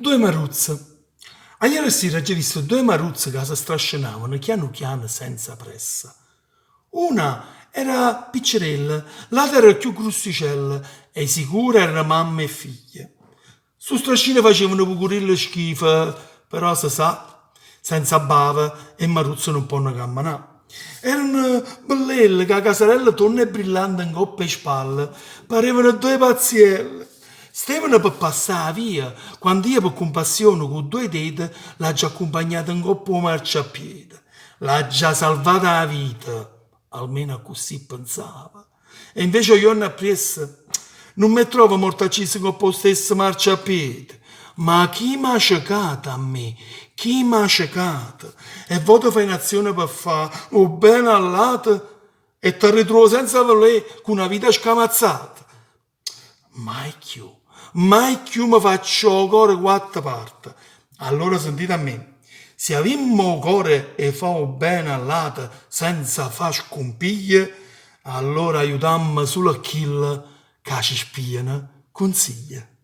Ddoje maruzze. Ajere sera aggio visto ddoje maruzze ca se strascenavano chianu chiano senza pressa. Una era piccerella, l'ata era cchiù grussicella e 'e sicuro erano mamma e figlia. Stu strascino faceva nu pucurillo schifo, però se sa, senza bava 'e maruzze nun ponno cammenà. Erano bellelle, cu 'a casarella tonna e brillante 'ncopp' 'e spalle, parevano ddoje pazzielle. Stevano pe passà 'a via quando io pe cumpassione cu ddoje dete l'aggio accumpagnate 'ncopp' 'o marciapiede. L'aggia salvata 'a vita, almeno accussì pensavo. E invece 'o juorno appriesso nun me trovo morto acciso 'ncopp' 'o stesso marciapiede. Ma chi m'ha cecato a me? Chi m'ha cecato? E vote fai n'azione pe fa 'o bene all'ate e t'arritruove senza vulè cu na vita scamazzata. Mai cchiù, mai cchiù me faccio 'o core quatte parte. Allora sentite a me, si avimmo 'o core 'e fa 'o bene all'ate senza fa scumpiglie, allora aiutammo sulo a chille ca ce spiano cunsiglie.